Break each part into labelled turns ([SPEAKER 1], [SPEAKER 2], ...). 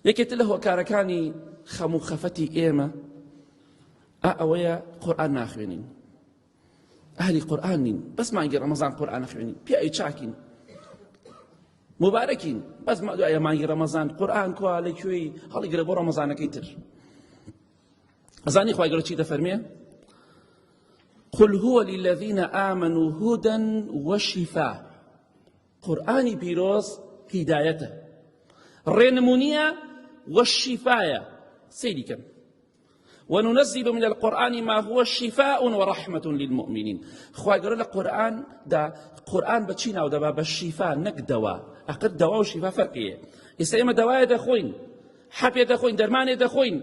[SPEAKER 1] یەکێتر لە هۆکارەکانی خەم و خەفەتی ئێمە ئا ئەوەیە قورئان ناخوێنین ئەهلی قورئان نین بەس مانگی ڕەمەزان قورئان نەخوێنین پیاوی چاکین مبارەکین بەس دوای مانگی ڕەمەزان قورئان کوا لە کوێی هەڵیگرە بۆ ڕەمەزانەکەی تر ئەزانی خوای گەورە چی دەفەرمێ قل هو للذين آمنوا هدى وشفاء قورئانی پیرۆز هیدایەتە ڕێنمونیە وشیفایە سەیری کەن وننزل من القرآن ما هو شفاء ورحمة للمؤمنين خوای گەورە لە قورئان دا قورئان بە چی ناو دەبا بە شیفا نەک دەوا ئەقر دەوا و شیفا فەرقیە ئێستا ئێمە دەوایە دەخۆین حەپێ دەخۆین دەرمانێ دەخۆین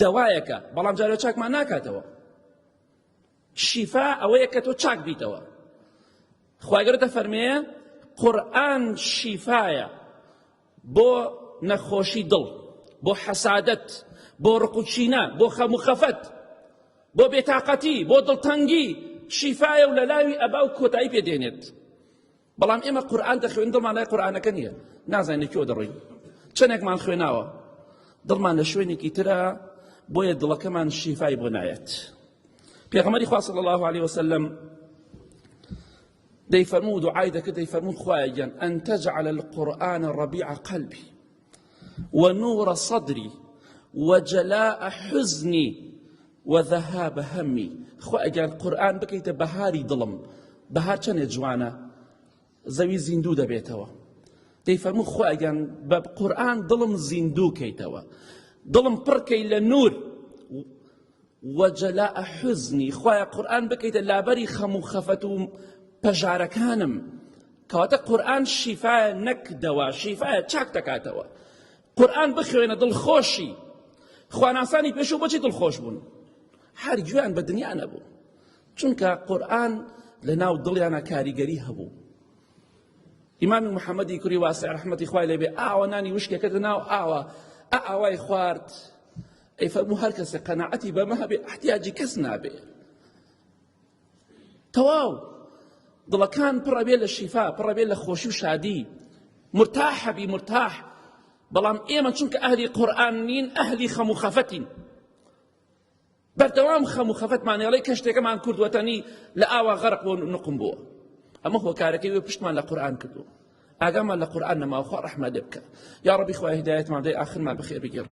[SPEAKER 1] دەوایەکە بەڵام جارێ چاکمان ناکاتەوە شیفا ئەوەیە کە تۆ چاک بیتەوە خوای گەورە دەفەرمێ قورئان شیفایە بۆ نەخۆشی دڵ بۆ حەسادەت بۆ ڕقوچینە بۆ خەم و خەفەت بۆ بێتاقەتی بۆ دڵتەنگی شیفایە و لە لاوی ئەبا و کۆتایی پێ دێنێت بەڵام ئێمە قورئان دەخوێن دڵمان لای قورئانەکە نییە نازانین لە کوێ دەڕۆین چەندێکمان خوێناوە دڵمان لە شوێنێکی ترە بۆیە دڵەکەمان شیفای بۆ نایەت پێغەمبەری خوا صلی الله علیه وسلم دەیفەرموو دوعای دەکرد دەیفەرموو خوایە گیان ئەن تجعل القرآن ربيع قلبي ونور صدري وجلاء حزني وذهاب همي خوایە گیان قورئان بکەیتە بەهاری دڵم بەهار چەندێ جوانە زەوی زیندوو دەبێتەوە دەیفەرموو خوایە گیان بە قورئان دڵم زیندوو کەیتەوە دڵم پڕکەی لە نور وجلاء حزنی خوایە قورئان بکەیتە لابەری خەم و خەفەت و پەژارەکانم کەواتە قورئان شیفایە نەک دەوا شیفایە چاک دەکاتەوە قورئان بخوێنە دڵخۆشی خواناسانی پێشوو بۆچی دڵخۆش بوون هەر گوێیان بە دنیا نەبوو چونکە قورئان لە ناو دڵیانە کاریگەری هەبوو ئیمامی محەممەدی کوری واسع ڕەحمەتی خوای لێبێ ئاوە نانی وشکێکە ناو ئاوە ئە ئاوای خوارد ئەی فەرموو هەر کەسێ قەناعەتی بەمە هەبێ احتیاجی کەس نابێ تەواو دڵەکان پڕەبێ لە شیفا پڕەبێ لە خۆشی و شادی مرتاحەبی مرتاح بەڵام ئێمە چونکە ئەهلی قورئان نین ئەهلی خەم و خەفەتین بەردەوام خەم و خەفەتمان ئێڵەی کەشتێکەمان کوردوەتەنی لە ئاوا غەرق بۆ نقم بووە ئەمە هۆکارەکەی وێ پشتمان لە قورئان کردووە ئاگامان لە قورئان نەماوە خوا ڕەحمە لێ بکە یا ڕەبی خوای هیدایەتمان دەی ئاخرمان بەخێر بگێڕ.